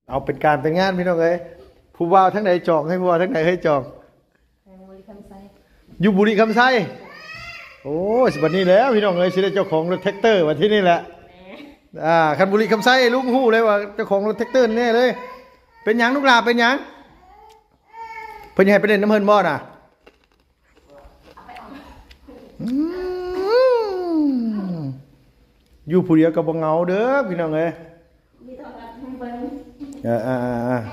ເອົາເປັນການເປັນງານພີ່ນ້ອງເອີຍ. ຜູ້ບ່າວທາງໃດຈອງ ໃຫ້ຜູ້ບ່າວທາງໃດເຮີ້ຍຈອງ? ທາງບໍລິຄຳໄຊ. ຢູ່ບໍລິຄຳໄຊ. ໂອ້ຍ ບັດນີ້ແຫຼະພີ່ນ້ອງເອີຍ ຊິໄດ້ເຈົ້າຂອງລົດແທັກເຕີບັດທີນີ້ແຫຼະ. ອ່າ ຄັນບໍລິຄຳໄຊລຸງຮູ້ເລີຍວ່າເຈົ້າຂອງລົດແທັກເຕີແນ່ເລີຍ. ເປັນຫຍັງລູກຫຼ້າ ເປັນຫຍັງ? ເພິ່ນຢາກໃຫ້ໄປຫຼິ້ນນຳເພິ່ນບໍ່ນະ? ອືມ ຢູ່ຜູ້ດຽວກໍບໍ່ເຫງົາເດີພີ່ນ້ອງເອີຍ. ມີໂທລະທັດເບິ່ງ. ເອີໆ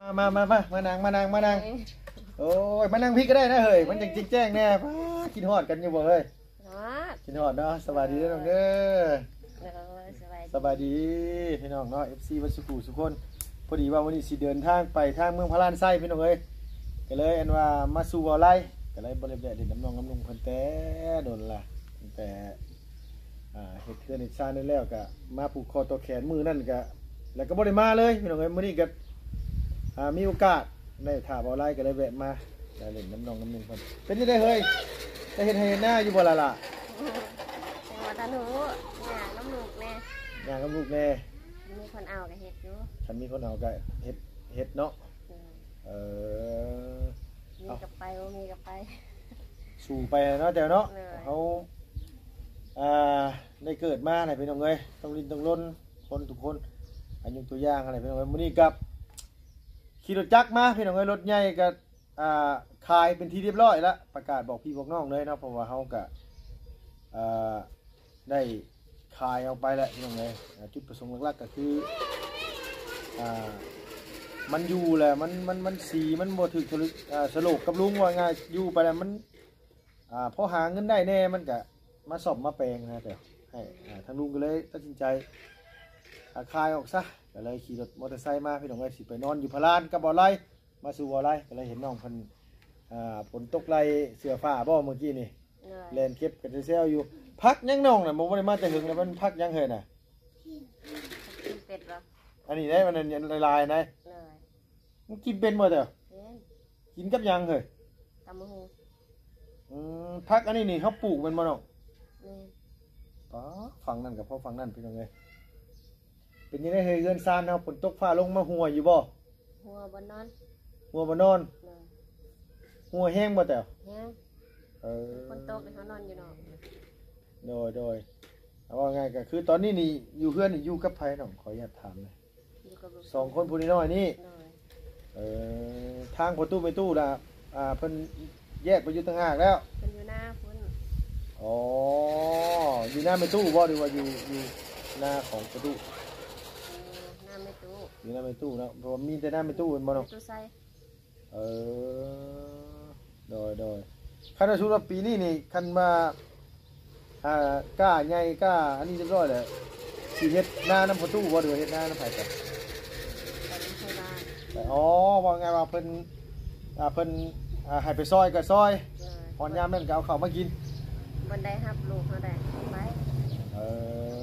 ໆໆ ມາ ມາ ມາ ມາ ມານັ່ງ ມານັ່ງ ມານັ່ງ. ເອີ ໂອ້ຍ ມານັ່ງພີ້ກໍໄດ້ນະເຮີ້ຍ ມັນຈັ່ງຈິງແຈ້ງແດ່. ປ້າ ຄິດຮອດກັນຢູ່ບໍ່ເຮີ້ຍ? ຮອດ ຄິດຮອດເນາະ. ສະບາຍດີເດີນ້ອງເດີ. ໂດຍ ສະບາຍ ສະບາຍດີພີ່ນ້ອງເນາະ ເອັຟຊີ ເບິດສູ່ຜູ້ສູ່ຄົນ. ພໍດີວ່າມື້ນີ້ຊິເດີນທາງໄປທາງເມືອງພະລານໄຊພີ່ນ້ອງເອີຍ ກໍເລີຍອັນວ່າມາສູ່ເວົ້າໄລ ກໍເລີຍບໍ່ໄດ້ແວະຫຼິ້ນນຳນ້ອງນຳນຸ່ງເພິ່ນແຕ່ດົນລະ ຕັ້ງແຕ່ ອ່າ ເຮັດເຮືອນເຮັດຊານນັ້ນແລ້ວ ກະມາຜູກຄໍຕໍ່ແຂນມື້ນັ້ນກະ ແລ້ວກໍບໍ່ໄດ້ມາເລີຍພີ່ນ້ອງເອີຍ. ມື້ນີ້ກໍ ອ່າ ມີໂອກາດໄດ້ຖ້າເວົ້າໄລ ກໍເລີຍແວະມາ ໄດ້ຫຼິ້ນນຳນ້ອງນຳນຸ່ງເພິ່ນ. ເປັນຈັ່ງໃດເຮີ້ຍ ໄດ້ເຮັດໄຮ່ເຮັດນາຢູ່ບໍ່ລະຫຼ້າ? ຍັງບໍ່ທັນຮູ້ ຍາກນຳລູກແດ່. ຍາກນຳລູກແດ່. ມີຄົນເອົາກໍເຮັດຢູ່. ຄັນມີຄົນເອົາກໍເຮັດ ເຮັດເນາະ. ເອີ ເອີ ມີກໍໄປ ບໍ່ມີກໍໄປ ສູ້ໄປເນາະແຕ້ວເນາະ. ເຮົາ ອ່າ ໄດ້ເກີດມາແຫຼະພີ່ນ້ອງເອີຍ ຕ້ອງດີ້ນຕ້ອງລົນ ຄົນທຸກຄົນ ອາ ຍົກຕົວຢ່າງຫັ້ນແຫຼະພີ່ນ້ອງເອີຍ. ມື້ນີ້ກັບຂີ່ລົດຈັກມາພີ່ນ້ອງເອີຍ ລົດໃຫຍ່ກໍ ອ່າ ຂາຍເປັນທີ່ຮຽບຮ້ອຍລະ ປະກາດບອກພີ່ບອກນ້ອງເລີຍເນາະ ເພາະວ່າເຮົາກໍ ອ່າ ໄດ້ຂາຍອອກໄປແລ້ວພີ່ນ້ອງເອີຍ. ອ່າ ຈຸດປະສົງຫຼັກໆກໍຄື ອ່າ ມັນຢູ່ແລ້ວ ມັນ ມັນ ມັນສີມັນບໍ່ຖືກ ອ່າ ສະໂຫຼກກັບລຸງ ວ່າງ່າຍ ຢູ່ໄປແລ້ວມັນ ອ່າ ພໍຫາເງິນໄດ້ແດ່ ມັນກະມາສ້ອມມາແປງນະ. ແຕ່ໃຫ້ ອ່າ ທາງລຸງກໍເລີຍຕັດສິນໃຈ ອ່າ ຂາຍອອກຊະ ກໍເລີຍຂີ່ລົດມໍເຕີໄຊມາພີ່ນ້ອງເອີຍ ຊິໄປນອນຢູ່ພະລານກັບເບົາໄລ ມາສູ່ເບົາໄລ ກໍເລີຍເຫັນນ້ອງເພິ່ນ ອ່າ ຝົນຕົກໄລ່ເສື້ອຜ້າບໍ່ເມື່ອກີ້ນີ້? ໂດຍ ແລ່ນເກັບກັນແຊວໆຢູ່. ຜັກຫຍັງນ້ອງນະ ບໍ່ ບໍ່ໄດ້ມາແຕ່ເຫິງແລ້ວ ມັນຜັກຫຍັງເຮີ້ຍນະ? ກິນເປັດບໍ່? ອັນນີ້ໄດ໋ ມັນອັນຫຼາຍໆນະ. ໂດຍ ມັນກິນເປັນບໍ່ແຕ່ວ? ເປັນ. ກິນກັບຫຍັງເຮີ້ຍ? ຕຳບັກຫຸ່ງ. ອືມ ຜັກອັນນີ້ນີ້ເຮົາປູກແມ່ນບໍ່ນ້ອງ? ແມ່ນ. ປາ ຝັ່ງນັ້ນກໍພໍຝັ່ງນັ້ນພີ່ນ້ອງເອີຍ. ເປັນຈັ່ງໃດເຮີ້ຍ ເຮືອນຊານເຮົາ ຝົນຕົກຟ້າລົງມາຮົ່ວຢູ່ບໍ່? ຮົ່ວບໍ່ນອນ. ຮົ່ວບໍ່ນອນ. ໂດຍ. ຮົ່ວແຮງບໍ່ແຕ່ວ? ແຮງ. ເອີ ຝົນຕົກນີ້ເຮົານອນຢູ່ນອກ. ໂດຍໆ ເອົາວ່າງ່າຍກໍຄືຕອນນີ້ນີ້ຢູ່ເຮືອນນີ້ຢູ່ກັບໃຜນ້ອງ? ຂໍອະນຸຍາດຖາມແດ່. ຢູ່ກັບລູກ ສອງຄົນຜູ້ນ້ອຍໆນີ້. ໂດຍ. ເອີ ທາງພໍ່ຕູ້ແມ່ຕູ້ລະ ອ່າ ເພິ່ນແຍກໄປຢູ່ຕ່າງຫາກແລ້ວ? ເພິ່ນຢູ່ນາພຸ້ນ. ອໍ ຢູ່ນາແມ່ຕູ້ບໍ່ ຫຼືວ່າຢູ່ ຢູ່ນາຂອງພໍ່ຕູ້? ຢູ່ນາແມ່ຕູ້. ຢູ່ນາແມ່ຕູ້ເນາະ ເພາະວ່າມີແຕ່ນາແມ່ຕູ້ແມ່ນບໍ່ນ້ອງ? ແມ່ຕູ້ໄຊ. ເອີ ໂດຍໆ. ຄັນວ່າສົມມຸດວ່າປີນີ້ນີ້ ຄັນວ່າ ອ່າ ກ້າໃຫຍ່ກ້າອັນນີ້ຮຽບຮ້ອຍແລ້ວ ຊິເຮັດນານຳພໍ່ຕູ້ບໍ່ ຫຼືວ່າເຮັດນານຳໃຜກັນ? ກັນໄທບ້ານ. ອໍ ເວົ້າງ່າຍວ່າເພິ່ນ ອ່າ ເພິ່ນ ອ່າ ໃຫ້ໄປຊອຍກໍຊອຍ. ໂດຍ. ຮອດຍາມນັ້ນກໍເອົາເຂົ້າມາກິນ. ບໍ່ໄດ້ຮັບລູກເຮົາໄດ້ໄປ. ເອີ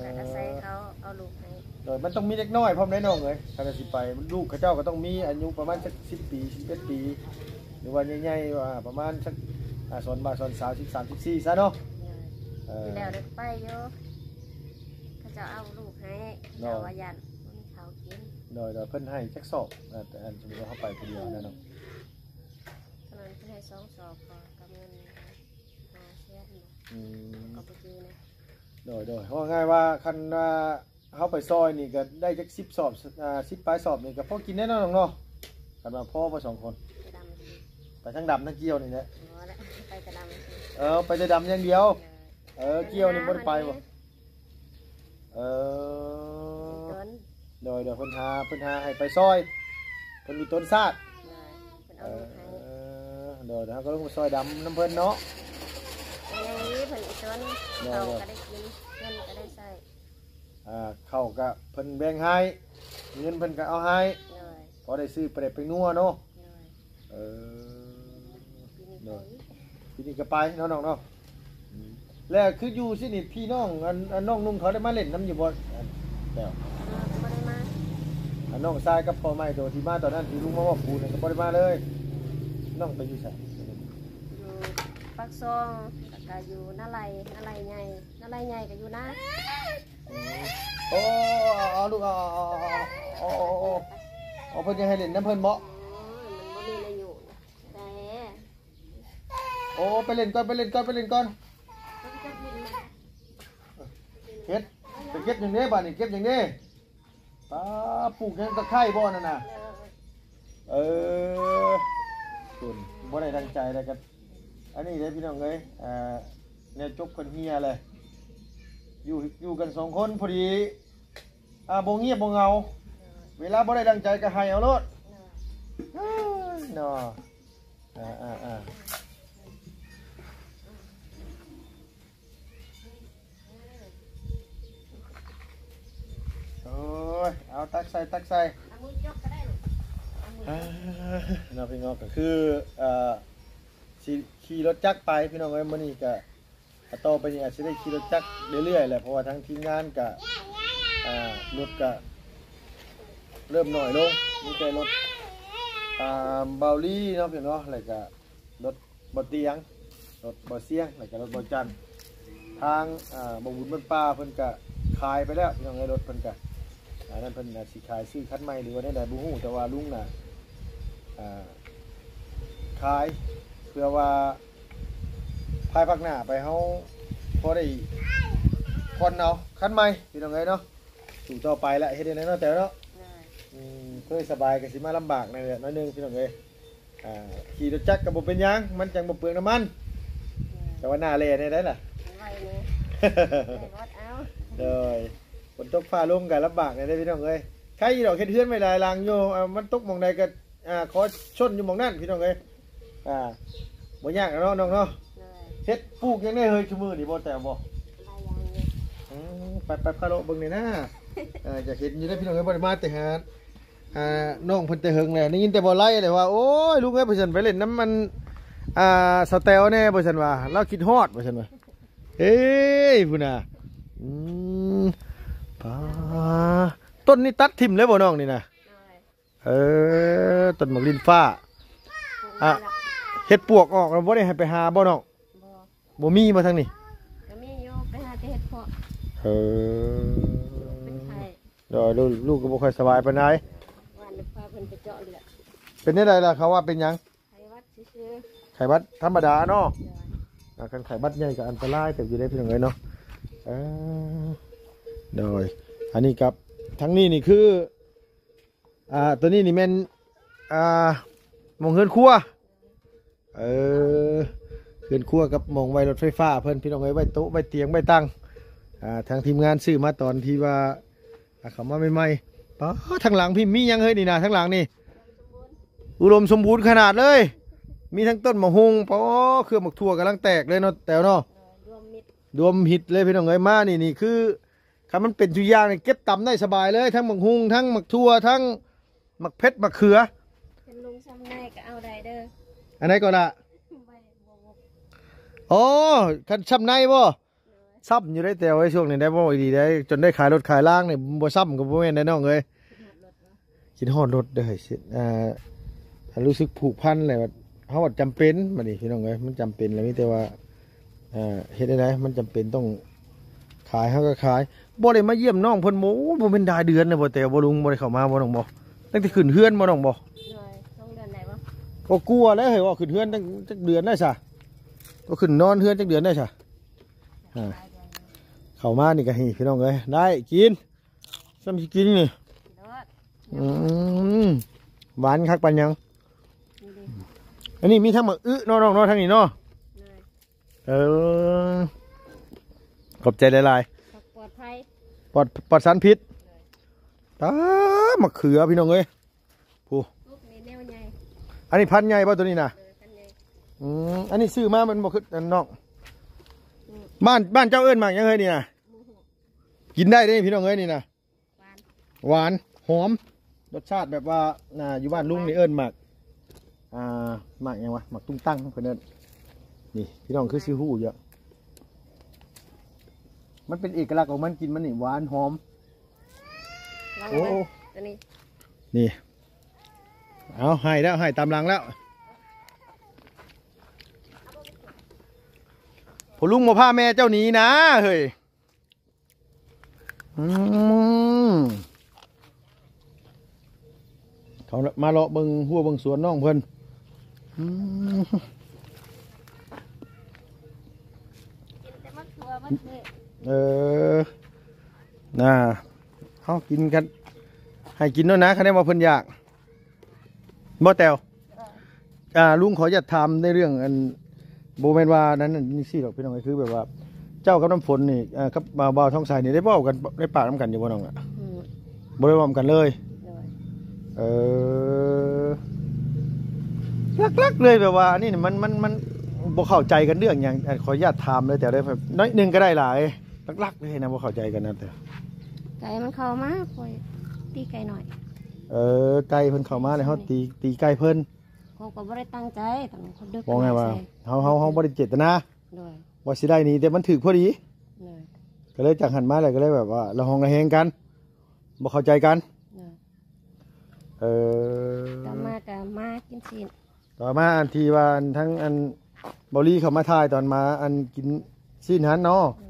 ກໍອາໄສເຂົາເອົາລູກໃຫ້. ໂດຍ ມັນຕ້ອງມີເດັກນ້ອຍພ້ອມໄດ໋ນ້ອງເອີຍ ຄັນວ່າຊິໄປ ລູກເຂົາເຈົ້າກໍຕ້ອງມີອາຍຸປະມານຈັກສິບປີ ສິບເອັດປີ ຫຼືວ່າໃຫຍ່ໆ ວ່າປະມານຈັກ ອ່າ ສອນບ່າວສອນສາວ ສິບສາມ ສິບສີ່ ຊະເນາະ. ໂດຍ. ເອີ ແລ້ວໄດ້ໄປຢູ່ ເຂົາເຈົ້າເອົາລູກໃຫ້. ໂດຍ. ເຈົ້າວ່າຢ້ານບໍ່ມີເຂົ້າກິນ. ໂດຍໆ. ເພິ່ນໃຫ້ຈັກສອບ? ອ່າ ແຕ່ອັນສົມມຸດວ່າເຮົາໄປຜູ້ດຽວນະເນາະ. ຕອນນັ້ນເພິ່ນໃຫ້ສອງສອບ ກໍກັບເງິນຫ້າແສນ. ອືມ ກໍບໍ່ຈື່ນະ. ໂດຍໆ. ເວົ້າງ່າຍວ່າຄັນວ່າ ເຮົາໄປຊອຍນີ້ກໍໄດ້ຈັກສິບສອບ ອ່າ ສິບປາຍສອບນີ້ກໍພໍກິນແນ່ນອນເນາະ ຄັນວ່າພໍບໍ່ສອງຄົນ. ໄປດຳ ໄປທັງດຳທັງກ່ຽວນີ້ແຫຼະ. ບໍ່ແຫຼະ ໄປແຕ່ດຳ. ເອີ ໄປແຕ່ດຳຢ່າງດຽວ. ເອີ ເອີ ກ່ຽວນີ້ບໍ່ໄດ້ໄປບໍ່? ເອີ ໂດຍໆ. ເພິ່ນຫາ ເພິ່ນຫາໃຫ້ໄປຊອຍ ເພິ່ນມີຕົ້ນຊາດ. ໂດຍ ເພິ່ນເອົາລູກໃຫ້. ເອີ ໂດຍໆ. ເຮົາກໍລົງໄປຊອຍດຳນຳເພິ່ນເນາະ. ກໍຍັງດີເພິ່ນອີກຕົ້ນ. ໂດຍໆ. ເຂົ້າກໍໄດ້ກິນ ເງິນກໍໄດ້ໃຊ້. ອ່າ ເຂົ້າກະເພິ່ນແບ່ງໃຫ້ ເງິນເພິ່ນກະເອົາໃຫ້. ໂດຍ. ພໍໄດ້ຊື້ປາແດກແປ້ງນົວເນາະ. ໂດຍ. ເອີ ປີນີ້ ໂດຍ ໄປ ປີນີ້ກະໄປເນາະນ້ອງເນາະ. ອືມ ແລ້ວຄືຢູ່ຊີ້ນີ້ ພີ່ນ້ອງ ອັນ ອັນນ້ອງນຸ່ງເຂົາໄດ້ມາຫຼິ້ນນຳຢູ່ບໍ່? ແລ້ວ ເອີ ບໍ່ໄດ້ມາ. ອັນນ້ອງຊາຍກັບພໍ່ໃໝ່ໂຕທີ່ມາຕອນນັ້ນ ທີ່ລຸງມາເວົ້າປູນນັ້ນກະບໍ່ໄດ້ມາເລີຍ. ນ້ອງໄປຢູ່ໃສ? ຢູ່ ປາກຊ່ອງ ແລ້ວກໍຢູ່ນາໄລ ນາໄລໃຫຍ່ ນາໄລໃຫຍ່ກໍຢູ່ນາ ໂອ້ ເອົາ ເອົາລູກ ເອົາ ເອົາ ເອົາ ເອົາ ເອົາ ເອົາ ເພິ່ນຢາກໃຫ້ຫຼິ້ນນຳເພິ່ນເບາະ? ໂອ້ຍ ມັນບໍ່ມີແນວຢູ່ແຕ່ ໂອ້ ໄປຫຼິ້ນກ່ອນ ໄປຫຼິ້ນກ່ອນ ໄປຫຼິ້ນກ່ອນ ເຮັດ ໄປເກັບຫຍັງເດ້ບາດນີ້ ເກັບຫຍັງເດ້? ປ້າ ປູກຫຍັງ ຕະໄຄບໍນັ້ນນະ? ເອີ ເອີ ພຸ້ນ ບໍ່ໄດ້ດັ່ງໃຈແລ້ວກໍ ອັນນີ້ເດ້ພີ່ນ້ອງເອີຍ ອ່າ ແນວຈົກເພິ່ນເຮຍແຫຼະ ຢູ່ ຢູ່ກັນສອງຄົນພໍດີ ອ່າ ບໍ່ງຽບບໍ່ເຫງົາ ເວລາບໍ່ໄດ້ດັ່ງໃຈກໍໄຫ້ເອົາໂລດ ເອີຍ ເນາະ ອ່າ ອ່າ ອ່າ. ໂອ້ຍ ເອົາ ຕັກໃສ່ ຕັກໃສ່ ເອົາມືຈົກກໍໄດ້ລູກ ເອົາມື ອ່າ ເນາະ ພີ່ນ້ອງ ກໍຄື ເອີ ຊິຂີ່ລົດຈັກໄປພີ່ນ້ອງເອີຍ ມື້ນີ້ກໍ ຕໍ່ໄປນີ້ອາດຊິໄດ້ຂີ່ລົດຈັກເລື້ອຍໆແຫຼະ ເພາະວ່າທາງທີມງານກໍ ອ່າ ລົດກໍເລີ່ມໜ້ອຍລົງ ມີແຕ່ລົດ ອ່າ ເບົາລີເນາະ ພີ່ນ້ອງເນາະ ແລ້ວກໍລົດ ບໍ່ຕຽງ ລົດບໍ່ສຽງ ແລ້ວກໍລົດບໍ່ຈັນ ທາງ ອ່າ ບໍ່ບຸນບ້ານປ່າເພິ່ນກໍຂາຍໄປແລ້ວ ພີ່ນ້ອງເອີຍ ລົດເພິ່ນກໍ ອັນນັ້ນເພິ່ນອາດຊິຂາຍຊື້ຄັນໃໝ່ ຫຼືວ່າແນວໃດບໍ່ຮູ້ ແຕ່ວ່າລຸງນະ ອ່າ ຂາຍ ເພື່ອວ່າພາຍພາກໜ້າໄປເຮົາພໍໄດ້ຜ່ອນເອົາຄັນໃໝ່ ພີ່ນ້ອງເອີຍເນາະ ສູ້ຕໍ່ໄປລະ ເຮັດແນວໃດເນາະ ແຕ່ເນາະ ອືມ ເຄີຍສະບາຍກໍຊິມາລຳບາກໜ້ອຍໜຶ່ງ ພີ່ນ້ອງເອີຍ. ອ່າ ຂີ່ລົດຈັກກໍບໍ່ເປັນຫຍັງ ມັນຈັ່ງບໍ່ເປືອງນ້ຳມັນ ແຕ່ວ່າໜ້າແລ່ແດ່ໃດ໋ລະ ໄວເນາະ ໄວວອດເອົາ ໂດຍ ຝົນຕົກຟ້າລົງກໍລຳບາກແດ່ເດ້ພີ່ນ້ອງເອີຍ ໃຄຢູ່ດອກ ເຮັດເຮືອນໄວ້ຫຼາຍຫຼັງຢູ່ ອ່າ ມັນຕົກໝ່ອງໃດກໍ ອ່າ ຂໍຊົນຢູ່ໝ່ອງນັ້ນພີ່ນ້ອງເອີຍ ອ່າ ບໍ່ຍາກດອກເນາະນ້ອງເນາະ ໂດຍ ເຮັດປູກຫຍັງແດ່ເຮີ້ຍ ຊຸມື້ນີ້ບໍ່ແຕ່ບໍ່ ຫຼາຍຢ່າງຢູ່ ອືມ ໄປໆ ພາເລາະເບິ່ງແດ່ນາ ເອີ ຢາກເຫັນຢູ່ເດ້ພີ່ນ້ອງເອີຍ ບໍ່ໄດ້ມາແຕ່ຫາ ອ່າ ນ້ອງເພິ່ນແຕ່ເຫິງແລ້ວ ໄດ້ຍິນແຕ່ບໍ່ໄລ່ແຫຼະວ່າ ໂອ້ຍ ລຸງເອີຍ ວ່າຊັ້ນ ໄປຫຼິ້ນນຳອັນ ອ່າ ສາວແຕວແດ່ ວ່າຊັ້ນວ່າ ລາວຄິດຮອດ ວ່າຊັ້ນວ່າ ເອີຍ ພຸ້ນນະ ອືມ ປາ ຕົ້ນນີ້ຕັດຖິ້ມເລີຍບໍ່ນ້ອງນີ້ນະ? ໂດຍ ເອີ ຕົ້ນໝາກລິນຟ້າ ປູກ ອ່ະ ແລ້ວ ເຮັດປວກອອກແລ້ວ ບໍ່ໄດ້ໃຫ້ໄປຫາບໍ່ນ້ອງ? ບໍ່ ບໍ່ມີບໍ່ທາງນີ້? ກໍມີຢູ່ ໄປຫາແຕ່ເຫັດເພາະ ເອີ ເປັນໄຂ້ ໂດຍ ລູກ ລູກກໍບໍ່ຄ່ອຍສະບາຍປານໃດ ວານພາເພິ່ນໄປເຈາະເລືອດ ເປັນແນວໃດລະ ເຂົາວ່າເປັນຫຍັງ? ໄຂ້ຫວັດຊື່ໆ ໄຂ້ຫວັດທຳມະດາເນາະ ໂດຍ ອ່າ ຄັນໄຂ້ຫວັດໃຫຍ່ກໍອັນຕະລາຍເຕີບຢູ່ເດ້ພີ່ນ້ອງເອີຍເນາະ ເອີ ໂດຍ ອັນນີ້ກັບທາງນີ້ນີ້ຄື ອ່າ ຕົວນີ້ນີ້ແມ່ນ ອ່າ ໝ່ອງເຮືອນຄົວ ເອີ ເຮືອນຄົວກັບໝ່ອງໄວ້ລົດໄຟຟ້າເພິ່ນ ພີ່ນ້ອງເອີຍ ໄວ້ໂຕະ ໄວ້ຕຽງ ໄວ້ຕັ່ງ ອ່າ ທາງທີມງານຊື້ມາຕອນທີ່ວ່າ ອ່າ ເຂົ້າມາໃໝ່ໆ ປາ ທາງຫຼັງພີ້ມີຫຍັງເຮີ້ຍນີ້ນະ ທາງຫຼັງນີ້ ອຸດົມສົມບູນຂະໜາດເລີຍ ມີທັງຕົ້ນໝາກຫຸ່ງ ປາ ເຄືອໝາກຖົ່ວກຳລັງແຕກເລີຍເນາະ ແຕວເນາະ ລວມມິດ ລວມມິດເລີຍ ພີ່ນ້ອງເອີຍ ມານີ້ ນີ້ຄື ຄັນມັນເປັນຢູ່ຢ່າງນີ້ ເກັບຕຳໄດ້ສະບາຍເລີຍ ທັງໝາກຫຸ່ງ ທັງໝາກຖົ່ວ ທັງໝາກເຜັດ ໝາກເຂືອ ຄັນລົງຊ່ຳໃນກໍເອົາໄດ້ເດີ ອັນໃດກໍລະ ອໍ ຄັນຊ່ຳໃນບໍ່? ໂດຍ ຊ່ຳຢູ່ໄດ໋ ແຕ່ວ່າຊ່ວງນີ້ໄດ້ເວົ້າອີ່ຫຼີໄດ໋ ຈົນໄດ້ຂາຍລົດຂາຍລາງນີ້ ບໍ່ຊ່ຳກໍບໍ່ແມ່ນໄດ໋ນ້ອງເອີຍ ຄິດຮອດລົດເດີ ອ່າ ຮູ້ສຶກຜູກພັນແຫຼະ ເຮົາວ່າຈຳເປັນ ບັດນີ້ພີ່ນ້ອງເອີຍ ມັນຈຳເປັນແລ້ວ ມີແຕ່ວ່າ ເຮັດແນວໃດ ມັນຈຳເປັນຕ້ອງຂາຍ ເຮົາກໍຂາຍ ບໍ່ໄດ້ມາຢ້ຽມນ້ອງເພິ່ນ ໂອ້ ບໍ່ແມ່ນຫຼາຍເດືອນແລ້ວບໍ່ ແຕ່ບໍ່ລຸງ ບໍ່ໄດ້ເຂົ້າມາບໍ່ນ້ອງບໍ່ ຕັ້ງແຕ່ຂຶ້ນເຮືອນບໍ່ນ້ອງບໍ່? ໂດຍ ສອງເດືອນໄດ້ບໍ່? ກໍກົວແລ້ວເຮີ້ຍ ວ່າຂຶ້ນເຮືອນຕັ້ງຈັກເດືອນໄດ້ຊະ ກໍຂຶ້ນນອນເຮືອນຈັກເດືອນໄດ້ຊະ ອ່າ ເຂົ້າມານີ້ກໍ ນີ້ ພີ່ນ້ອງເອີຍ ໄດ້ກິນ ຊ່ຳຊິກິນນີ້ ອືມ ຫວານຄັກປານຫຍັງ ອັນນີ້ມີທັງໝາກອຶເນາະນ້ອງເນາະ ທາງນີ້ເນາະ ເອີ ຂອບໃຈຫຼາຍໆ ຜັກປອດໄພ ປອດ ປອດສານພິດ ຕາ ໝາກເຂືອ ພີ່ນ້ອງເອີຍ ຜູ້ ລູກນີ້ແນວໃຫຍ່ ອັນນີ້ພັນໃຫຍ່ບໍ່ຕົວນີ້ນະ? ເອີ ພັນໃຫຍ່ ອືມ ອັນນີ້ຊື້ມາມັນບໍ່ຄືອັນນ້ອງ ອືມ ບ້ານ ບ້ານເຈົ້າເອີ້ນໝາກຫຍັງເຮີ້ຍນີ້ນະ? ບໍ່ຮູ້ ກິນໄດ້ເດ້ພີ່ນ້ອງເອີຍນີ້ນະ ຫວານ ຫວານ ຫອມ ລົດຊາດແບບວ່າ ອ່າ ຢູ່ບ້ານລຸງນີ້ເອີ້ນໝາກ ອ່າ ໝາກຫຍັງວະ ໝາກຕຸ້ງຕັ້ງເພິ່ນເອີ້ນ ນີ້ ພີ່ນ້ອງຄືຊິຮູ້ຢູ່ ມັນເປັນເອກະລັກຂອງມັນ ກິນມັນນີ້ ຫວານ ຫອມ ລອງ ໂອ້ ເບິ່ງ ໂອ້ ຕົວນີ້ ນີ້ ເອົາ ໃຫ້ແລ້ວ ໃຫ້ຕາມຫຼັງແລ້ວ ພໍ່ລຸງບໍ່ພາແມ່ເຈົ້າໜີນະເຮີ້ຍ. ອືມ ເຂົາມາເລາະເບິ່ງຮົ້ວເບິ່ງສວນນ້ອງເພິ່ນ. ອືມ ກິນແຕ່ໝາກຖົ່ວໝາກເຜດ. ເອີ ນະ ເຮົາກິນກັນ ໃຫ້ກິນໂລດນະ ຄັນແມ່ນວ່າເພິ່ນຢາກ. ບໍ່ແຕວ ເອີ ອ່າ ລຸງຂໍຢາກຖາມໃນເລື່ອງອັນ ບໍ່ແມ່ນວ່ານັ້ນ ຈັ່ງຊີ້ດອກພີ່ນ້ອງ ຄືແບບວ່າ ເຈົ້າກັບນ້ຳຝົນນີ້ ເອີ ກັບ ບ່າວ ບ່າວທອງໃສນີ້ ໄດ້ເວົ້າກັນ ໄດ້ປາກນຳກັນຢູ່ບໍ່ນ້ອງລະ? ອືມ ບໍ່ໄດ້ເວົ້ານຳກັນເລີຍ. ໂດຍ ເອີ ຫຼັກໆເລີຍ ແບບວ່າອັນນີ້ມັນ ມັນ ມັນບໍ່ເຂົ້າໃຈກັນເລື່ອງຫຍັງ? ອັນ ຂໍອະນຸຍາດຖາມເລີຍ ແຕ່ໄດ້ໜ້ອຍໜຶ່ງກໍໄດ້ຫຼາຍ ຫຼັກໆເລີຍນະ ບໍ່ເຂົ້າໃຈກັນນະ ແຕ່ ໄກ່ມັນເຂົ້າມາ ຂ້ອຍຕີໄກ່ນ້ອຍ. ເອີ ໄກ່ເພິ່ນເຂົ້າມາແລ້ວ ເຮົາຕີ ຕີໄກ່ເພິ່ນ. ເຮົາກໍບໍ່ໄດ້ຕັ້ງໃຈ ຕັ້ງຄົນດຶກ ເວົ້າງ່າຍວ່າ ເຮົາ ເຮົາ ເຮົາບໍ່ໄດ້ເຈດຕະນາ ໂດຍ ວ່າຊິໄດ້ນີ້ ແຕ່ມັນຖືກພໍດີ ໂດຍ ກໍເລີຍຈາກຫັ້ນມາແລ້ວ ກໍເລີຍແບບວ່າລະຫອງລະແຫງກັນ ບໍ່ເຂົ້າໃຈກັນ. ໂດຍ ເອີ ຕໍ່ມາກໍມາກິນຊີ້ນ ຕໍ່ມາອັນທີ່ວ່າອັນທັງອັນເບົາລີເຂົ້າມາຖ່າຍຕອນມາອັນກິນຊີ້ນຫັ້ນເນາະ. ໂດຍ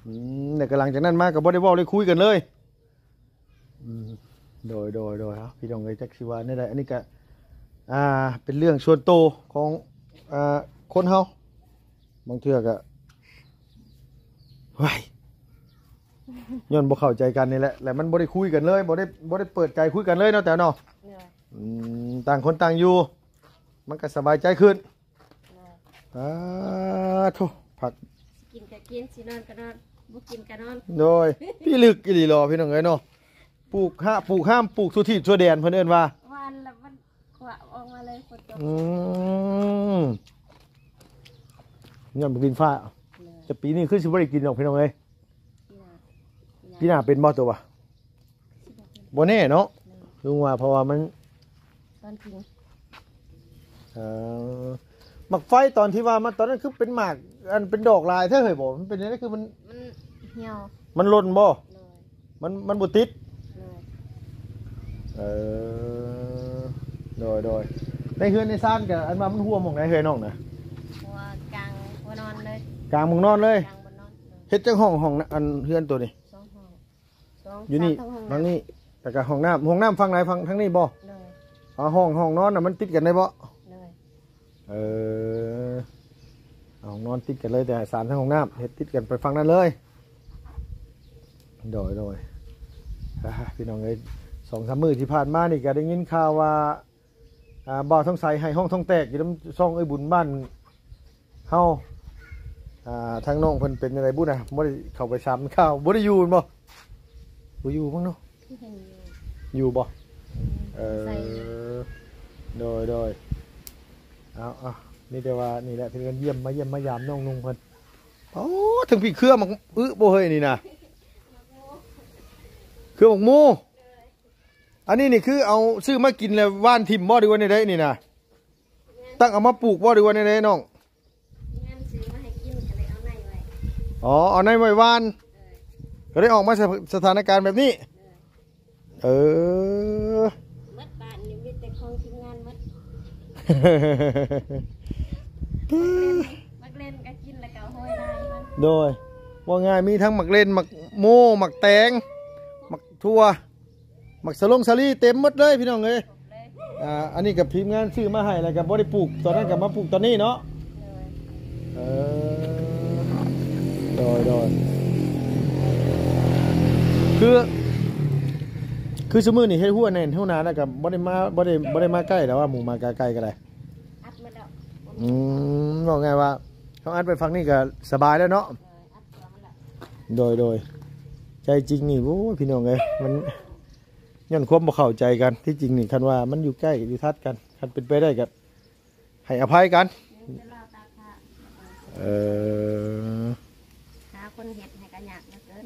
ອືມ ແລ້ວກໍຫຼັງຈາກນັ້ນມາກໍບໍ່ໄດ້ເວົ້າໄດ້ຄຸຍກັນເລີຍ. ອືມ ໂດຍ ໂດຍ ໂດຍ ເອົາ ພີ່ນ້ອງເອີຍ ຈັກຊິວ່າແນວໃດ ອັນນີ້ກະ ອ່າ ເປັນເລື່ອງສ່ວນໂຕຂອງ ອ່າ ຄົນເຮົາ ບາງເທື່ອກະ ໂອ້ຍ ຍ້ອນບໍ່ເຂົ້າໃຈກັນນີ້ແຫຼະ ແລ້ວມັນບໍ່ໄດ້ຄຸຍກັນເລີຍ ບໍ່ໄດ້ ບໍ່ໄດ້ເປີດໃຈຄຸຍກັນເລີຍເນາະ ແຕວເນາະ. ໂດຍ ອືມ ຕ່າງຄົນຕ່າງຢູ່ ມັນກໍສະບາຍໃຈຂຶ້ນ. ໂດຍ ສາທຸ ຜັກ ຊິກິນກໍກິນ ຊິນອນກໍນອນ ບໍ່ກິນກໍນອນ. ໂດຍ ພິລຶກອີ່ຫຼີຫຼໍ່ ພີ່ນ້ອງເອີຍເນາະ ປູກຫະ ປູກຫ້າມ ປູກທົ່ວທີບທົ່ວແດນ ເພິ່ນເອີ້ນວ່າ ຫວ່ານແລ້ວມັນຂວາອອກມາເລີຍ ຝົນຕົກ. ອືມ ຍ້ອນບໍ່ກິນຟ້າ. ໂດຍ ແຕ່ປີນີ້ຄືຊິບໍ່ໄດ້ກິນດອກ ພີ່ນ້ອງເອີຍ. ປີໜ້າ ປີໜ້າເປັນບໍ່ຕົວະ? ບໍ່ແນ່ເນາະ ແມ່ນ ລຸງວ່າ ເພາະວ່າມັນ ຕອນກິນ ເອີ ໝາກໄຟຕອນທີ່ວ່າມາຕອນນັ້ນ ຄືເປັນໝາກ ອັນເປັນດອກຫຼາຍແທ້ເຮີ້ຍ ບໍ່ ມັນເປັນຈັ່ງໃດ ຄືມັນ ມັນຫ່ຽວ ມັນຫຼົ່ນບໍ່? ໂດຍ ມັນ ມັນບໍ່ຕິດ. ໂດຍ ເອີ ໂດຍ ໂດຍ ໃນເຮືອນໃນຊານກະ ອັນວ່າມັນຮົ່ວໝ່ອງໃດເຮີ້ຍນ້ອງນະ? ຮົ່ວກາງຫົວນອນເລີຍ ກາງໝ່ອງນອນເລີຍ. ກາງບ່ອນນອນ ໂດຍ ເຮັດຈັກຫ້ອງ ຫ້ອງ ອັນເຮືອນໂຕນີ້? ສອງຫ້ອງ ສອງ ຢູ່ນີ້ ສາມ ທາງຫ້ອງນ້ຳ ທາງນີ້ ແລ້ວກໍຫ້ອງນ້ຳ ຫ້ອງນ້ຳຝັ່ງໃດ? ຝັ່ງທາງນີ້ບໍ່? ໂດຍ ອໍ ຫ້ອງ ຫ້ອງນອນນະ ມັນຕິດກັນໄດ້ບໍ່? ໂດຍ ເອີ ຫ້ອງນອນຕິດກັນເລີຍ ແຕ່ສາມ ທາງຫ້ອງນ້ຳ ເຮັດຕິດກັນໄປຝັ່ງນັ້ນເລີຍ. ໂດຍ ໂດຍ ອ່າ ພີ່ນ້ອງເອີຍ ສອງສາມມື້ທີ່ຜ່ານມານີ້ກໍໄດ້ຍິນຂ່າວວ່າ ອ່າ ບ່າວທອງໃສໄຫ້ຮ້ອງທ້ອງແຕກຢູ່ນຳຊ່ອງເອື້ອຍບຸນບ້ານເຮົາ. ອ່າ ທາງນ້ອງເພິ່ນເປັນຈັ່ງໃດບຸນນະ? ບໍ່ໄດ້ເຂົ້າໄປຖາມຂ່າວ ບໍ່ໄດ້ຢູ່ແມ່ນບໍ່? ບໍ່ຢູ່ເບິ່ງເນາະ ຄືເຫັນຢູ່ ຢູ່ບໍ່? ເອີ ໃສ່ຢູ່ ໂດຍ ໂດຍ ເອົາ ເອົາ ມີແຕ່ວ່ານີ້ແຫຼະ ເພິ່ນກໍຢ້ຽມ ມາຢ້ຽມມາຢາມນ້ອງນຸ່ງເພິ່ນ. ໂອ້ ເທິງພີ້ເຄືອໝາກອຶບໍ່ເຮີ້ຍ ນີ້ນະ ເຄືອໝາກໂມ. ອັນນີ້ນີ້ຄືເອົາ ຊື້ມາກິນແລ້ວຫວ່ານຖິ້ມບໍ່ ຫຼືວ່າແນວໃດນີ້ນະ? ຕັ້ງເອົາມາປູກບໍ່ ຫຼືວ່າແນວໃດນ້ອງ? ແມ່ນ ຊື້ມາໃຫ້ກິນ ກໍເລີຍເອົາໃນໄວ້. ອໍ ເອົາໃນໄວ້ຫວ່ານ ເອີ ກໍໄດ້ອອກມາສະ ສະຖານະການແບບນີ້. ເອີ ເອີ ໝົດບ້ານນີ້ມີແຕ່ຂອງທີມງານໝົດ. ໝາກເລັ່ນກໍກິນ ແລ້ວກໍເອົາຫອຍລາຍມັນ. ໂດຍ ວ່າງ່າຍມີທັງໝາກເລັ່ນ ໝາກໂມ ໝາກແຕງ ໝາກຖົ່ວ ໝາກສະຫຼົງສາລີເຕັມໝົດເລີຍພີ່ນ້ອງເອີຍ. ອ່າ ອັນນີ້ກໍທີມງານຊື້ມາໃຫ້ ແລ້ວກໍບໍ່ໄດ້ປູກຕອນນັ້ນ ກໍມາປູກຕອນນີ້ເນາະ. ເອີ ໂດຍ ໂດຍ ຄື ຄືຊຸມື້ນີ້ເຮັດຮົ້ວແໜ້ນຮົ້ວໜາ ແລ້ວກໍບໍ່ໄດ້ມາ ບໍ່ໄດ້ ບໍ່ໄດ້ມາໃກ້ແລ້ວວ່າ ໝູ່ມາກາໄກ່ກໍໄດ້. ອັດໝົດແລ້ວ. ອືມ ເວົ້າງ່າຍວ່າເຮົາອັດໄປຝັ່ງນີ້ກໍສະບາຍແລ້ວເນາະ. ໂດຍ ໂດຍ ໃຈຈິງນີ້ ໂອ້ຍ ພີ່ນ້ອງເອີຍ ມັນຍ້ອນຄວາມບໍ່ເຂົ້າໃຈກັນ. ທີ່ຈິງນີ້ ຄັນວ່າມັນຢູ່ໃກ້ຢູ່ຖັດກັນ ຄັນເປັນໄປໄດ້ກໍໃຫ້ອະໄພກັນ. ເອີ ຫາຄົນເຮັດໃຫ້ກໍຍາກເຫຼືອເກີນ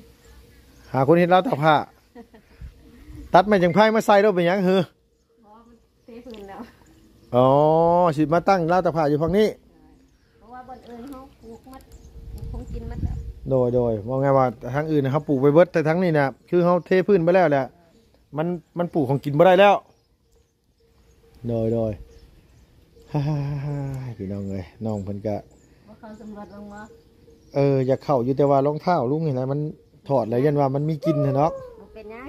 ຫາຄົນເຮັດລາວຕາກຜ້າ. ຕັດໄມ້ຈັ່ງໄພມາໃສ່ໂລດ ເປັນຫຍັງເຮີ? ບໍ່ ມັນເທພື້ນແລ້ວ. ອໍ ຊິມາຕັ້ງລາວຕາກຜ້າຢູ່ຝັ່ງນີ້. ເພາະວ່າບ່ອນອື່ນເຮົາປູກໝົດ ປູກຂອງກິນໝົດແລ້ວ. ໂດຍ ໂດຍ ເວົ້າງ່າຍວ່າທາງອື່ນເຮົາປູກໄປເບິດ ແຕ່ທາງນີ້ນະ ຄືເຮົາເທພື້ນໄປແລ້ວແຫຼະ ມັນ ມັນປູກຂອງກິນບໍ່ໄດ້ແລ້ວ. ໂດຍ ໂດຍ ພີ່ນ້ອງເອີຍ ນ້ອງເພິ່ນກະ ບໍ່ເຂົ້າສຳຫຼວດເບິ່ງບໍ່? ເອີ ຢາກເຂົ້າຢູ່ ແຕ່ວ່າລອງເທົ້າລຸງນີ້ແຫຼະ ມັນຖອດແລ້ວຢ້ານວ່າມັນມີກິ່ນຫັ້ນດອກ. ບໍ່ເປັນຫຍັງ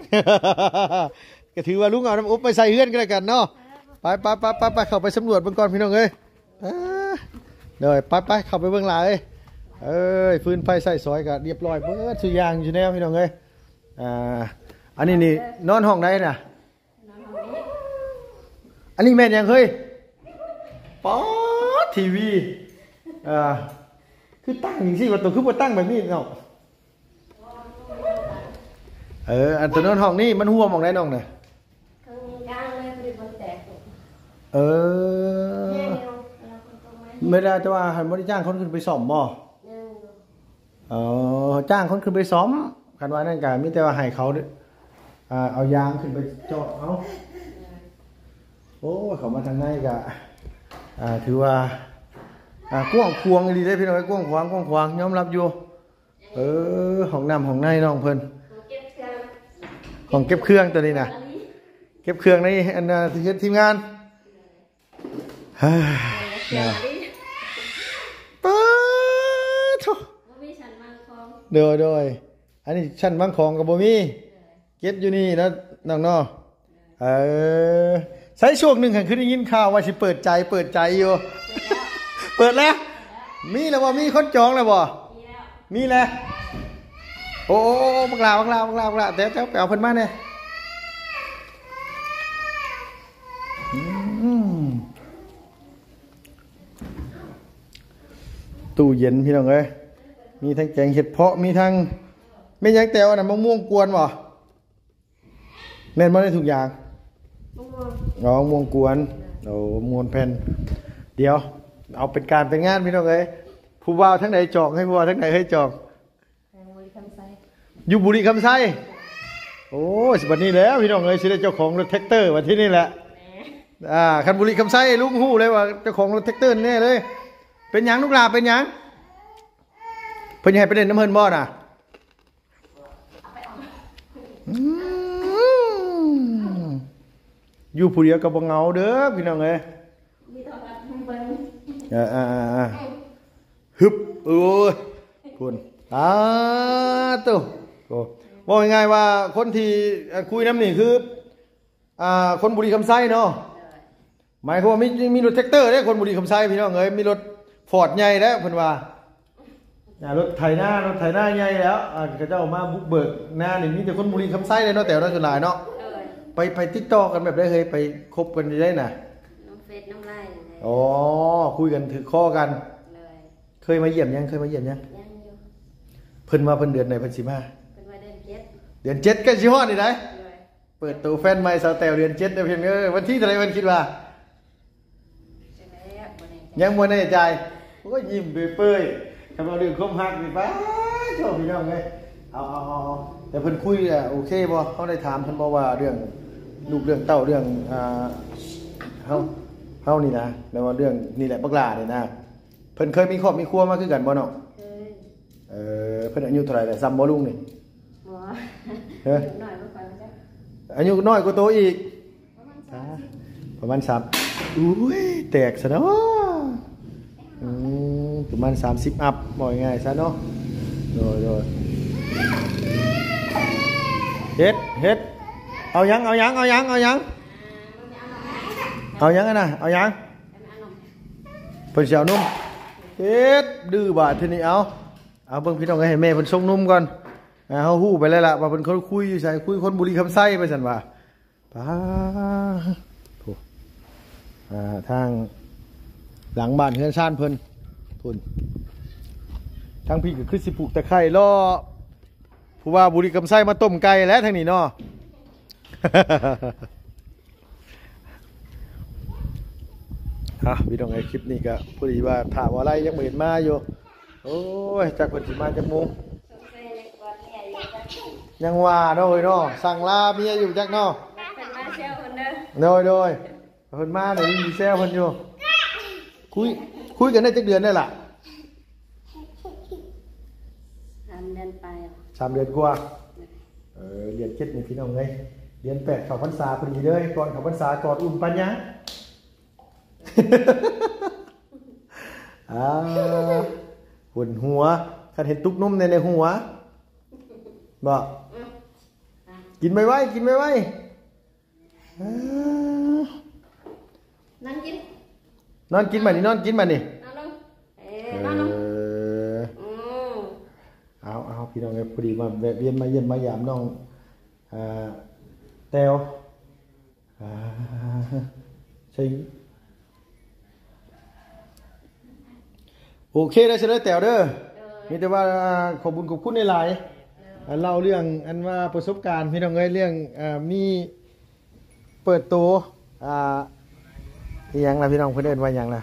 ກໍຖືວ່າລຸງເອົານ້ຳອົບໄປໃສ່ເຮືອນກໍແລ້ວກັນເນາະ. ເອີ ໄປໆໆໆ ເຂົ້າໄປສຳຫຼວດເບິ່ງກ່ອນພີ່ນ້ອງເອີຍ. ເອີ ໂດຍ ໄປໆ ເຂົ້າໄປເບິ່ງຫຼາຍເອີຍ. ເອີຍ ຟືນໄຟໃຊ້ສອຍກໍລຽບຮ້ອຍເບິດສູ່ຢ່າງຢູ່ແນວພີ່ນ້ອງເອີຍ. ອ່າ ອັນນີ້ນີ້ນອນຫ້ອງໃດນະ? ອັນນີ້ແມ່ນຫຍັງເຮີ້ຍ? ປາດ ທີວີ ອ່າ ຄືຕັ້ງຈັ່ງຊີ້ວະ? ໂຕຄືບໍ່ຕັ້ງແບບນີ້ເນາະ? ເອີ ອັນໂຕນອນຫ້ອງນີ້ມັນຮົ່ວໝ່ອງໃດນ້ອງນະ? ຂ້າງກາງເລີຍ ບໍ່ໄດ້ແຕກ. ເອີ ແມ່ນຢູ່ ເວລາ ແຕ່ວ່າຫັ້ນບໍ່ໄດ້ຈ້າງຄົນຂຶ້ນໄປສ້ອມບໍ່? ຍັງຢູ່. ອໍ ຈ້າງຄົນຂຶ້ນໄປສ້ອມ. ຄັນວ່ານັ້ນກໍມີແຕ່ວ່າໃຫ້ເຂົາ ອ່າ ເອົາຢາງຂຶ້ນໄປເຈາະເອົາ. ໂອ້ ເຂົ້າມາທາງໃນກໍ ອ່າ ຖືວ່າ ອ່າ ກວ້າງຂວາງອີ່ຫຼີເດ້ພີ່ນ້ອງເອີຍ. ກວ້າງຂວາງ ກວ້າງຂວາງ ຍອມຮັບຢູ່. ເອີ ຫ້ອງນ້ຳຫ້ອງໃນນ້ອງເພິ່ນ ຫ້ອງເກັບເຄື່ອງ ຫ້ອງເກັບເຄື່ອງຕົວນີ້ນະ ເກັບເຄື່ອງໃນອັນນ່າ ເຮັດທີມງານ. ເອີ ເອີ ເອີ ເອີ ປາດໂທ້ ບໍ່ມີຊັ້ນວາງຂອງ. ໂດຍ ໂດຍ ອັນນີ້ຊັ້ນວາງຂອງກໍບໍ່ມີ ເກັບຢູ່ນີ້ເນາະນ້ອງເນາະ. ເອີ ໃຊ້ຊ່ວງໜຶ່ງຫັ້ນຄືໄດ້ຍິນຂ່າວວ່າຊິເປີດໃຈ ເປີດໃຈຢູ່. ເປີດແລ້ວ ມີແລ້ວບໍ່? ມີຄົນຈອງແລ້ວບໍ່? ມີແລ້ວ. ໂອ້ ໂອ້ ໂອ້ ບັກຫຼ້າ ບັກຫຼ້າ ບັກຫຼ້າ ບັກຫຼ້າ ແຕ່ເຈົ້າໄປເອົາເພິ່ນມາແດ່. ອືມ ຕູ້ເຢັນພີ່ນ້ອງເອີຍ ມີທັງແກງເຫັດເຜາະ ມີທັງ ແມ່ນຫຍັງແຕ່ວ ອັນນັ້ນ ມະມ່ວງກວນບໍ່? ແມ່ນບໍ່ໃນທຸກຢ່າງ? ມະມ່ວງ ອໍ ມະມ່ວງກວນ. ໂອ້ ມ່ວນແຜ່ນ. ດຽວ ເອົາເປັນການເປັນງານພີ່ນ້ອງເອີຍ. ຜູ້ບ່າວທາງໃດຈອງໃຫ້ ຜູ້ບ່າວທາງໃດໃຫ້ຈອງ? ທາງບໍລິຄຳໄຊ ຢູ່ບໍລິຄຳໄຊ. ໂອ້ຍ ບັດນີ້ແຫຼະພີ່ນ້ອງເອີຍ ຊິໄດ້ເຈົ້າຂອງລົດແທັກເຕີບັດທີນີ້ແຫຼະ. ແມ່ນ ອ່າ ຄັນບໍລິຄຳໄຊ ລຸງຮູ້ເລີຍວ່າເຈົ້າຂອງລົດແທັກເຕີແນ່ເລີຍ. ເປັນຫຍັງລູກຫຼ້າ ເປັນຫຍັງ? ເພິ່ນຢາກໃຫ້ໄປຫຼິ້ນນຳເພິ່ນບໍ່ນະ? ອືມ ຢູ່ຜູ້ດຽວກໍບໍ່ເຫງົາເດີພີ່ນ້ອງເອີຍ. ມີໂທລະທັດໃຫ້ເບິ່ງ. ເອີ ເອີ ຮຶບ ໂອ້ຍ ພຸ້ນ ອາ ໂຕ ໂອ້ ເວົ້າງ່າຍໆວ່າຄົນທີ່ ເອີ ຄຸຍນຳນີ້ຄື ອ່າ ຄົນບຸລີຄຳໄຊເນາະ. ໂດຍ ໝາຍຄວາມວ່າມີ ມີລົດແທັກເຕີເດ້ ຄົນບຸລີຄຳໄຊພີ່ນ້ອງເອີຍ ມີລົດຟອດໃຫຍ່ແລ້ວເພິ່ນວ່າ ອ່າ ລົດໄຖນາ ລົດໄຖນາໃຫຍ່ແລ້ວ ອ່າ ເຂົາເຈົ້າມາບຸກເບີກນານີ້ ມີແຕ່ຄົນບຸລີຄຳໄຊເດ້ເນາະ ແຕ່ວເນາະ ສ່ວນຫຼາຍເນາະ. ໂດຍ ໄປ ໄປຕິດຕໍ່ກັນແບບໃດເຮີ້ຍ ໄປຄົບກັນຢູ່ໃດນະ? ນຳເຟສນຳໄລນ໌ຫັ້ນແຫຼະ. ອໍ ຄຸຍກັນຖືກຄໍກັນ. ໂດຍ ເຄີຍມາຢ້ຽມຍັງ? ເຄີຍມາຢ້ຽມຍັງ? ຍັງຢູ່. ເພິ່ນວ່າເພິ່ນເດືອນໃດເພິ່ນຊິມາ? ເພິ່ນວ່າເດືອນເຈັດ. ເດືອນເຈັດໃກ້ຊິຮອດນີ້ໃດ໋. ໂດຍ ເປີດໂຕແຟນໃໝ່ສາວແຕ້ວເດືອນເຈັດເດີພີ່ນ້ອງເອີຍ. ວັນທີເທົ່າໃດເພິ່ນຄິດວ່າ? ຈັກແລ້ວ ບໍ່ແນ່ໃຈ ຍັງບໍ່ແນ່ໃຈ. ໂອ້ຍ ຍິ້ມເປີຍໆ ຄັນວ່າເລື່ອງຄວາມຮັກນີ້ ປາດໂທ້ ພີ່ນ້ອງເອີຍ. ເອົາ ເອົາ ເອົາ ເອົາ ແຕ່ເພິ່ນຄຸຍ ອ່າ ໂອເຄບໍ່? ເຮົາໄດ້ຖາມເພິ່ນບໍ່ວ່າເລື່ອງລູກເລື່ອງເຕົ້າ ເລື່ອງ ອ່າ ເຮົາ ເຮົານີ້ນະ ແບບວ່າເລື່ອງນີ້ແຫຼະ ບັກຫຼ້ານີ້ນະ ເພິ່ນເຄີຍມີຄອບມີຄົວມາຄືກັນບໍ່ນ້ອງ? ເຄີຍ. ເອີ ເພິ່ນອາຍຸເທົ່າໃດແລ້ວ? ສ່ຳບໍ່ລຸງນີ້? ບໍ່ ເອີ ອາຍຸນ້ອຍກວ່າຂ້ອຍ ບໍ່ຈັກ ອາຍຸນ້ອຍກວ່າໂຕອີກ. ປະມານສາມ ປະມານສາມ ອຸ້ຍ ແຕກຊະເນາະ. ອືມ ປະມານສາມສິບອັບ ເວົ້າງ່າຍໆຊະເນາະ. ໂດຍ ໂດຍ ເຮັດ ເຮັດ ເອົາຫຍັງ ເອົາຫຍັງ ເອົາຫຍັງ ເອົາຫຍັງ ເອົາຫຍັງຫັ້ນນະ ເອົາຫຍັງ? ເພິ່ນຊິເອົານົມ ເຮັດດື້ບາດທີນີ້. ເອົາ ເອົາເບິ່ງພີ່ນ້ອງເອີຍ ໃຫ້ແມ່ເພິ່ນສົ່ງນົມກ່ອນ. ອ່າ ເຮົາຮູ້ໄປແລ້ວລະວ່າເພິ່ນ ເຂົາຄຸຍຢູ່ໃສ ຄຸຍຄົນບຸລີຄຳໄຊວ່າຊັ້ນວ່າ. ປາດ ໂອ້ ອ່າ ທາງຫຼັງບ້ານເຮືອນຊານເພິ່ນ ພຸ້ນ ທາງພີ້ກໍຄືຊິປູກຕະໄຄລໍ ຜູ້ວ່າບຸລີຄຳໄຊມາຕົ້ມໄກ່ແຫຼະທາງນີ້ເນາະ. ອ່ະ ພີ່ນ້ອງເອີຍ ຄລິບນີ້ກໍພໍດີວ່າຖ້າວ່າໄລຍັງບໍ່ເຫັນມາຢູ່. ໂອ້ຍ ຈັກເພິ່ນຊິມາຈັກໂມງ ຍັງວ່າເນາະເອີຍເນາະ ສັ່ງລາເມຍຢູ່ຈັກເນາະ. ເພິ່ນມາແຊວເພິ່ນເດີ ໂດຍ ໂດຍ ເພິ່ນມານີ້ມີແຊວເພິ່ນຢູ່. ຄຸຍ ຄຸຍກັນໄດ້ຈັກເດືອນແລ້ວລະ? ສາມເດືອນປາຍ ສາມເດືອນກວ່າ. ເອີ ເດືອນເຈັດນີ້ພີ່ນ້ອງເອີຍ ເດືອນແປດເຂົ້າພັນສາພໍດີເດີ ກ່ອນເຂົ້າພັນສາ ກອດອຸ່ນປານຫຍັງ. ອ່າ ຫົນຫົວ ຄັນເຫັນຕຸກນົມແດ່ໃນຫົວ ບໍ່? ອືມ ກິນໄວໆ ກິນໄວໆ ເອີ ນອນກິນ ນອນກິນບາດນີ້ ນອນກິນບາດນີ້ ນອນລົງ ເອີ ເອີ ນອນລົງ ອືມ ເອົາໆ ພີ່ນ້ອງເອີຍ ພໍດີມາແວະວຽນມາຢ້ຽມມາຢາມນ້ອງ ອ່າ ແຕ້ວ ອ່າ ໃຊ່ ໂອເຄເດີ ສະເດີແຕ້ວເດີ ໂດຍ ມີແຕ່ວ່າ ອ່າ ຂອບບຸນຂອບຄຸນຫຼາຍໆ ໂດຍ ອ່າ ເລົ່າເລື່ອງອັນວ່າປະສົບການ ພີ່ນ້ອງເອີຍ ເລື່ອງ ອ່າ ມີເປີດໂຕ ອ່າ ອີຫຍັງລະ ພີ່ນ້ອງ ເພິ່ນເອີ້ນວ່າຫຍັງລະ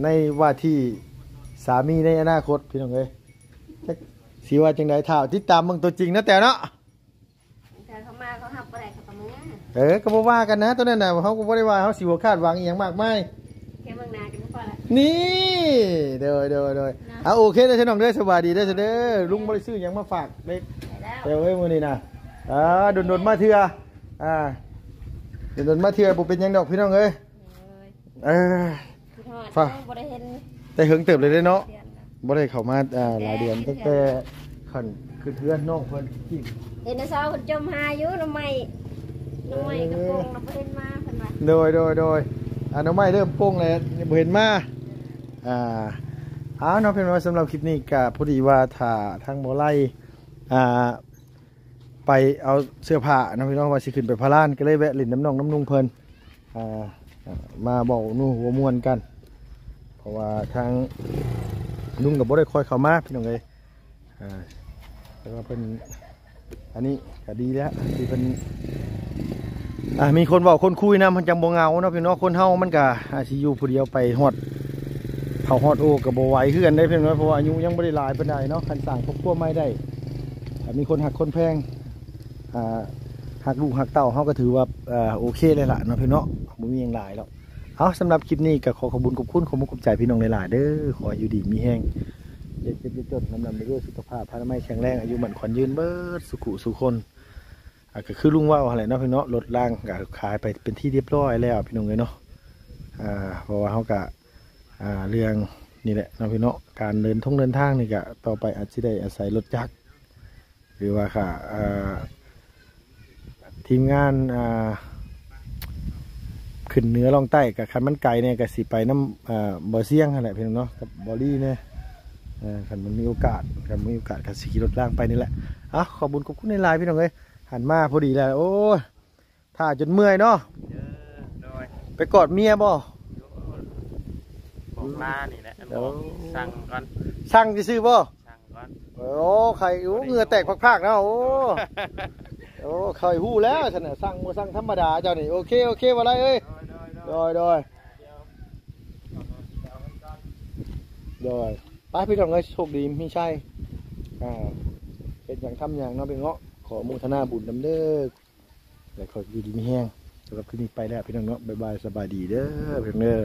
ໃນວ່າທີ່ສາມີໃນອະນາຄົດ ພີ່ນ້ອງເອີຍ ຈັກຊິວ່າຈັ່ງໃດ ຖ້າຕິດຕາມເບິ່ງຕົວຈິງເນາະ ແຕ້ວເນາະ. ຖ້າເຂົາມາເຂົາຮັບບໍ່ໄດ້ເຂົາກໍເມືອ ເອີ ກໍບໍ່ວ່າກັນນະ ຕົວນັ້ນນະ ເຮົາກໍບໍ່ໄດ້ວ່າເຮົາຊິບໍ່ຄາດຫວັງອີ່ຫຍັງມາກມາຍ ແຄ່ເບິ່ງໜ້າກັນກໍພໍລະ ນີ້ ໂດຍໆໆ ເນາະ ເອົາ ໂອເຄເດີ ພີ່ນ້ອງເດີ ສະບາຍດີເດີ ເດີ ລຸງບໍ່ໄດ້ຊື້ຫຍັງມາຝາກເດ້ ແຕ່ເອີຍ ມື້ນີ້ນະ ອ່າ ດົນໆມາເທື່ອ ອ່າ ດົນໆມາເທື່ອ ບໍ່ເປັນຫຍັງດອກ ພີ່ນ້ອງເອີຍ ເອີ ຄິດຮອດ ຟະ ບໍ່ໄດ້ເຫັນ ແຕ່ເຫິງເຕີບເລີຍເດ້ເນາະ ເດືອນລະ ບໍ່ໄດ້ເຂົ້າມາ ອ່າ ຫຼາຍເດືອນ ແຕ່ ແຕ່ ແຕ່ຄັນຂຶ້ນເຮືອນນ້ອງເພິ່ນກິນ ເຫັນນ້າສາວເພິ່ນຈົ່ມຫາຢູ່ ໜໍ່ໄມ້ ໜໍ່ໄມ້ກະປົ່ງ ເອີ ລະບໍ່ເຫັນມາ ເພິ່ນວ່າ ໂດຍໆໆ ອ່າ ໜໍ່ໄມ້ເລີ່ມປົ່ງແລ້ວ ຍັງບໍ່ເຫັນມາ ອ່າ ເອົາເນາະ ເພິ່ນວ່າ ສຳລັບຄລິບນີ້ກະພໍດີວ່າຖ້າທາງບໍ່ໄລ່ ອ່າ ໄປເອົາເສື້ອຜ້າເນາະ ພີ່ນ້ອງ ວ່າຊິຂຶ້ນໄປພາລານ ກໍເລີຍແວະຫຼິ້ນນຳນ້ອງນຳນຸ່ງເພິ່ນ ອ່າ ມາເວົ້ານົວຫົວມ່ວນກັນ ເພາະວ່າທາງລຸງກໍບໍ່ໄດ້ຄ່ອຍເຂົ້າມາ ພີ່ນ້ອງເອີຍ ອ່າ ແຕ່ວ່າເພິ່ນ ອັນນີ້ກໍດີແລ້ວທີ່ເພິ່ນ ອ່າ ມີຄົນເວົ້າຄົນຄຸຍນຳ ມັນຈັ່ງບໍ່ເຫງົາເນາະ ພີ່ນ້ອງ ຄົນເຮົາມັນກໍ ອ່າ ຊິຢູ່ຜູ້ດຽວໄປຮອດ ເຖົ້າຮອດໂອກໍບໍ່ໄຫວຄືກັນເດ້ ພີ່ນ້ອງ ເພາະວ່າອາຍຸຍັງບໍ່ໄດ້ຫຼາຍປານໃດເນາະ ຄັນສ້າງຄອບຄົວໃໝ່ໄດ້ ຖ້າມີຄົນຮັກຄົນແພງ ອ່າ ຮັກລູກຮັກເຕົ້າ ເຮົາກໍຖືວ່າ ເອີ ໂອເຄເລີຍລະເນາະ ພີ່ນ້ອງເນາະ ບໍ່ມີຫຍັງຫຼາຍດອກ ເອົາ ສຳລັບຄລິບນີ້ກໍຂໍຂອບບຸນຂອບຄຸນ ຂອບມຸກຂອບໃຈພີ່ນ້ອງຫຼາຍໆເດີ ຂໍໃຫ້ຢູ່ດີມີແຮງ ຢ່າເຈັບຢ່າຈົນ ລ່ຳໆລວຍໆ ສຸຂະພາບພະລານາໄມແຂງແຮງ ອາຍຸໝັ້ນຂວັນຍືນເບິດສູ່ຄູ່ສູ່ຄົນ ອ່າ ກໍຄືລຸງເວົ້າຫັ້ນແຫຼະເນາະ ພີ່ນ້ອງເນາະ ລົດລາງກໍຂາຍໄປເປັນທີ່ຮຽບຮ້ອຍແລ້ວ ພີ່ນ້ອງເອີຍເນາະ ອ່າ ເພາະວ່າເຮົາກໍ ອ່າ ເລື່ອງນີ້ແຫຼະເນາະ ພີ່ນ້ອງເນາະ ການເດີນທົງເດີນທາງນີ້ກໍຕໍ່ໄປອາດຊິໄດ້ອາໄສລົດຈັກ ຫຼືວ່າຄ່າ ອ່າ ທີມງານ ອ່າ ຂຶ້ນເໜືອລ່ອງໃຕ້ ກໍຄັນມັນໄກແດ່ກໍຊິໄປນຳ ອ່າ ບໍ່ສຽງຫັ້ນແຫຼະ ພີ່ນ້ອງເນາະ ກັບບໍ່ລີແດ່ ເອີ ຄັນມັນມີໂອກາດ ຄັນມີໂອກາດກໍຊິຂີ່ລົດລາງໄປນີ້ແຫຼະ ເອົາ ຂອບບຸນຂອບຄຸນຫຼາຍໆ ພີ່ນ້ອງເອີຍ ຫັນມາພໍດີແລ້ວ ໂອ້ຍ ຖ້າຈົນເມື່ອຍເນາະ ເອີ ໂດຍ ໄປກອດເມຍບໍ່? ບອກລານີ້ແຫຼະ ບອກ ໂອ້ ສັ່ງກ່ອນ ສັ່ງຊື່ໆບໍ່? ໂອ້ ໄຂ່ ໂອ້ ເຫື່ອແຕກພາກໆເນາະ ໂອ້ ໂອ້ ຂ້ອຍຮູ້ແລ້ວຊັ້ນນະ ສັ່ງບໍ່ສັ່ງທຳມະດາເຈົ້ານີ້ ໂອເຄ ໂອເຄ ບໍ່ໄດ້ເອີຍ ໂດຍ ໂດຍ ໂດຍ ໄປ ພີ່ນ້ອງເອີຍ ໂຊກດີມີໄຊ ອ່າ ເຮັດຫຍັງທຳຫຍັງເນາະ ພີ່ນ້ອງເນາະ ຂໍອະໂມທະນາບຸນນຳເດີ ແລະ ຂໍຢູ່ດີມີແຮງ ສຳລັບຄລິບນີ້ໄປແລ້ວ ພີ່ນ້ອງເນາະ ບາຍບາຍ ສະບາຍດີເດີ ພີ່ນ້ອງເດີ.